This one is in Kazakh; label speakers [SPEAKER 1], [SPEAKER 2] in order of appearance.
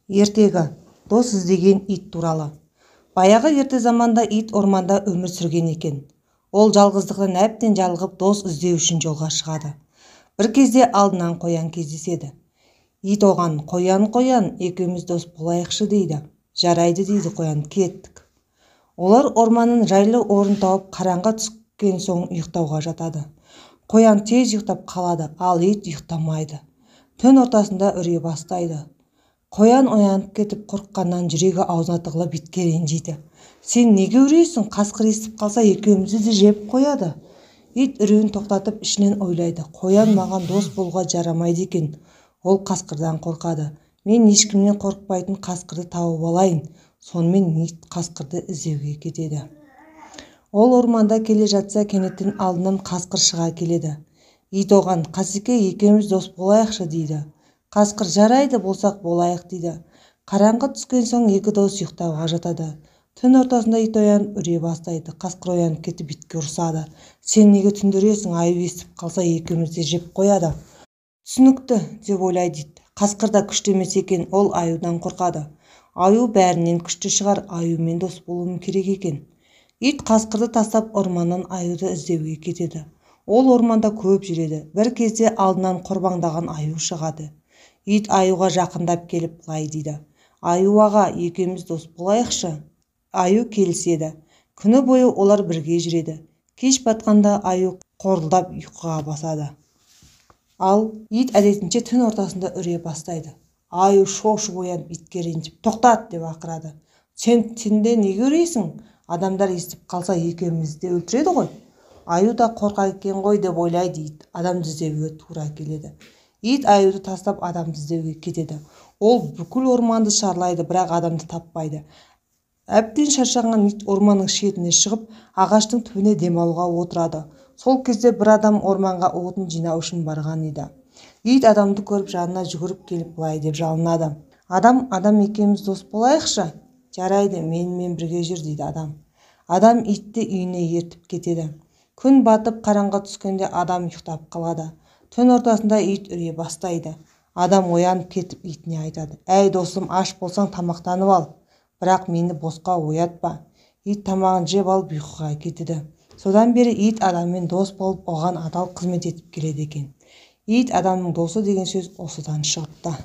[SPEAKER 1] Ертегі. Дос іздеген ит туралы. Баяғы ерте заманда ит орманда өмір сүрген екен. Ол жалғыздықтан әбден жалығып, дос іздеу үшін жолға шығады. Бір кезде алдынан қоян кездеседі. Ит оған: «Қоян, қоян, екеуміз дос болайықшы», – дейді. «Жарайды, – дейді қоян, – кеттік». Олар орманнан жайлы орын тауып, қараңғы түскен соң ұйықтауға жатады. Қоян тез ұйықтап қалады, ал ит ұйықтамайды. Түн ортасында үре бастайды. Қоян оянып кетіп, қорыққаннан жүрегі аузына тығылып, итке ренжиді: «Сен неге үресің? Қасқыр естіп қалса, екеумізді де жеп қояды». Ит үруін тоқтатып, ішінен ойлайды: «Қоян маған дос болуға жарамайды екен, ол қасқырдан қорқады. Мен ешкімнен қорықпайтын қасқырды тауып алайын». Сонымен ит қасқырды іздеуге кетеді. Ол орманда келе жатса, кенеттен алдынан қасқыр шыға келеді. Ит оған: «Қасеке, екеуміз дос болайықшы», – дейді. Қасқыр: «Жарайды, болсақ болайық», – дейді. Қараңғы түскен соң екі дос ұйықтауға жатады. Түн ортасында ит оянып үре бастайды. Қасқыр оянып кетіп, итке ұрсады: «Сен неге түнде үресің? Аю естіп қалса, екеумізді де жеп қояды». «Түсінікті, – деп ойлайды ит. – Қасқыр да күшті емес екен, ол аюдан қорқады. Аю бәрінен күшті шығар, аюмен дос болуым керек екен». Ит қасқырды тастап, орманнан аюды іздеуге кетеді. Ол орманда көп жүреді. Бір кезде алдынан қорбаңдаған аю шығады. Ит аюға жақындап келіп, былай дейді: «Аю аға, екеуміз дос болайықшы». Аю келіседі. Күні бойы олар бірге жүреді. Кеш батқанда аю қорылдап ұйқыға басады, ал ит әдетінше түн ортасында үре бастайды. Аю шошып оянып, итке ренжіп: «Тоқтат!» – деп ақырады. «Сен түнде неге үресің? Адамдар естіп қалса, екеумізді де өлтіреді ғой». «Аю да қорқақ екен ғой», – деп ойлайды ит. Адамды іздеуге тура келеді. Ит аюды тастап, адамды іздеуге кетеді. Ол бүкіл орманды шарлайды, бірақ адамды таппайды. Әбден шаршаған ит орманның шетіне шығып, ағаштың түбіне демалуға отырады. Сол кезде бір адам орманға отын жинау үшін барған еді. Ит адамды көріп, жанына жүгіріп келіп, былай деп жалынады: «Адам, адам, екеуміз дос болайықшы». «Жарайды, менімен бірге жүр», – дейді адам. Адам итті үйіне ертіп кетеді. Күн батып, қараңғы түскенде адам ұйықтап қалады. Түн ортасында ит үре бастайды. Адам оянып кетіп, итіне айтады: «Әй, досым, аш болсаң, тамақтанып ал, бірақ мені босқа оятпа». Ит тамағын жеп алып, ұйқыға кетеді. Содан бері ит адаммен дос болып, оған адал қызмет етіп келеді екен. Ит адамның досы деген сөз осыдан шығыпты.